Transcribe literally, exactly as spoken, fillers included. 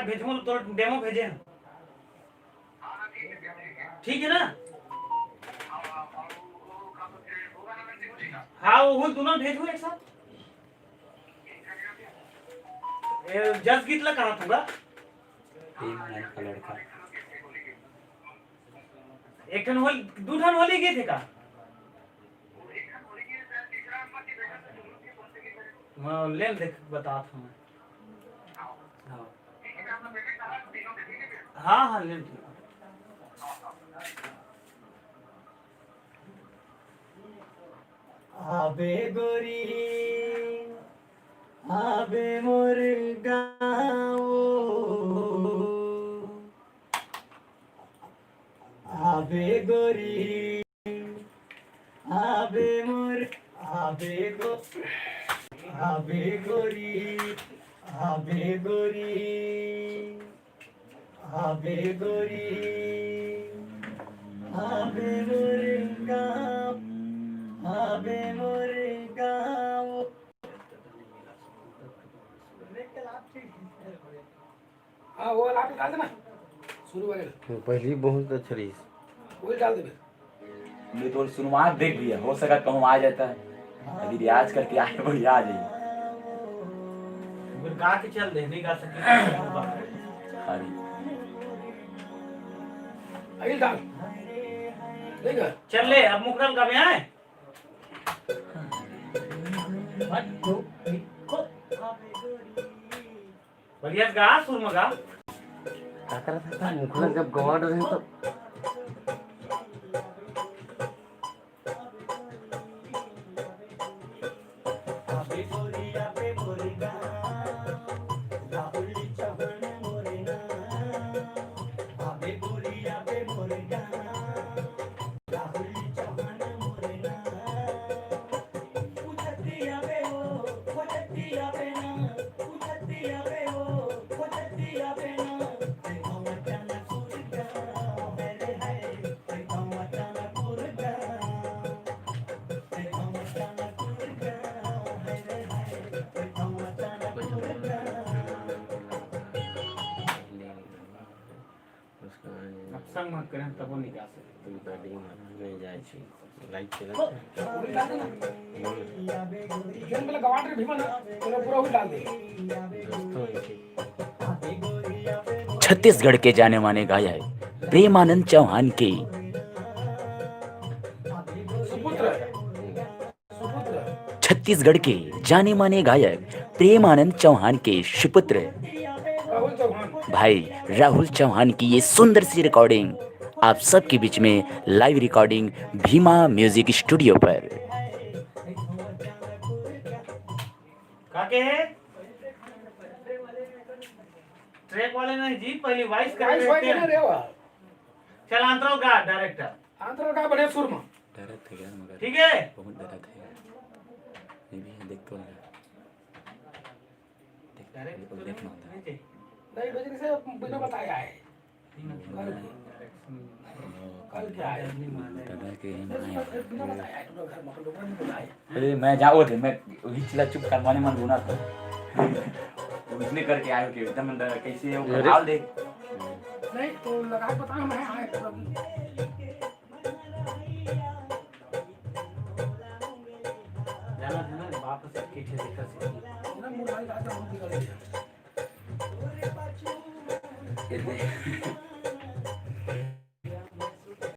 भेजहूँ, तोर डेमो भेजे हँव। ठीक है ना? हाँ, वो दोनों भेजहूँ एक साथ। ए, जस गीत ला कहाँ पूरा? प्रेम नाम का लड़का। एक ठन होल-, दू ठन होली गीत है का? हाँ, लेन देख, बतात हँव मैं। हाँ। हाँ, हाँ, लेन देख। आबे गोरी, आबे मोर गाँव। आबे गोरी, आबे मोर, आबे गो-, आबे गोरी, आबे गोरी, आबे गोरी, आबे मोर गाँव, आबे मोर गाँव। हाँ, वो वाला आप डाल देना, शुरू वाले ला। पहली बहुत अच्छा रही। वही डाल देबे। मैं तो शुरुआत देख लिया, हो सका कहूँ आ जाता है। अभी रियाज करके आए, बढ़िया आ जाए। अगर गा के चल दे, नहीं गा सके तो बात है। अरे। अभी डाल। देख। चल ले, अब मुखड़ा गा में आए। One, two, three, four। बढ़िया गा, सुर में गा। का करत हस? मुखड़ा जब गवा डरे तो। अब संग मत करें, तबो निकाल सकते। रिकॉर्डिंग में जाए छी, लाइव चलत है। जौन पहले गवांड रे भीमा ना, तेरा पूरा उल्टा दे। दोस्तों, इनकी छत्तीसगढ़ के जाने माने गायक प्रेमानंद चौहान के सुपुत्र। छत्तीसगढ़ के जाने माने गायक प्रेमानंद चौहान के सुपुत्र भाई राहुल चौहान की ये सुंदर सी रिकॉर्डिंग आप सबके बीच में, live recording Bhima music studio पर। का के है? ट्रैक वाले नहीं जी, पहली वॉइस कर लेते हैं। चल, अंतरा गा, डायरेक्टर। अंतरा गा, बढ़िया सुर में। डरत है यार, मगर ठीक है। बहुत डरत है यार। ये भी है, देख तो ले। देख, डायरेक्ट बिल्कुल तो देखना होता है। नहीं, बजरंग से बिना बताया है। कल, कल क्या है? दादा के यहाँ आए हैं। बिना बताया है, पूरा घर में, हम लोगों ने बताया। अरे, मैं जाओ थे, मैं वही चिल्ला चुप करवाने मन गुना था। उसने करके आयो कि एकदम अंदर कैसे है, वो अरे। डाल दे। नहीं, तो लगा के बताओ, मैं आए पूरा। जाना था ना, वापस एक ही चीज़ दिक्कत से। ना, मोबाइल का तो हम निकल गया। ये दे।